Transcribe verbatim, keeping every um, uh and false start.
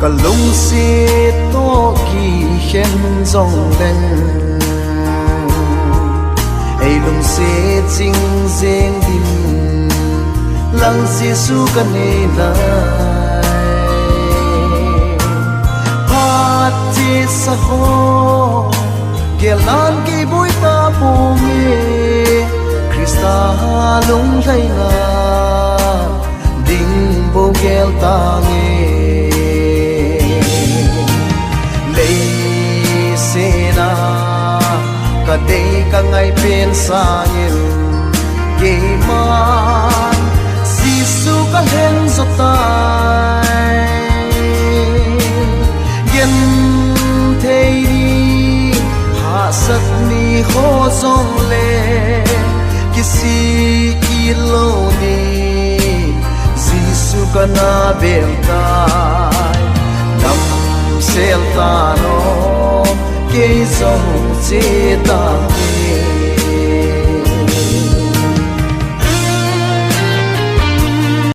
Ka lungset toh kikhen jongleng, ei lungset jing jeng din lang Jesu ka nei nai. Phat chesa ho gel nan kei boi ta ponge, Christa lunglhaina ding bou gel tange. Leiset a ka dei ka ngai pen sangin, keiman Jesu ka lhen jo tai. Genthei ni, hahsat ni ho jongle, kisih kit lou ni, Jesu ka na bel tai. Damsel tan o, kei jong che tange.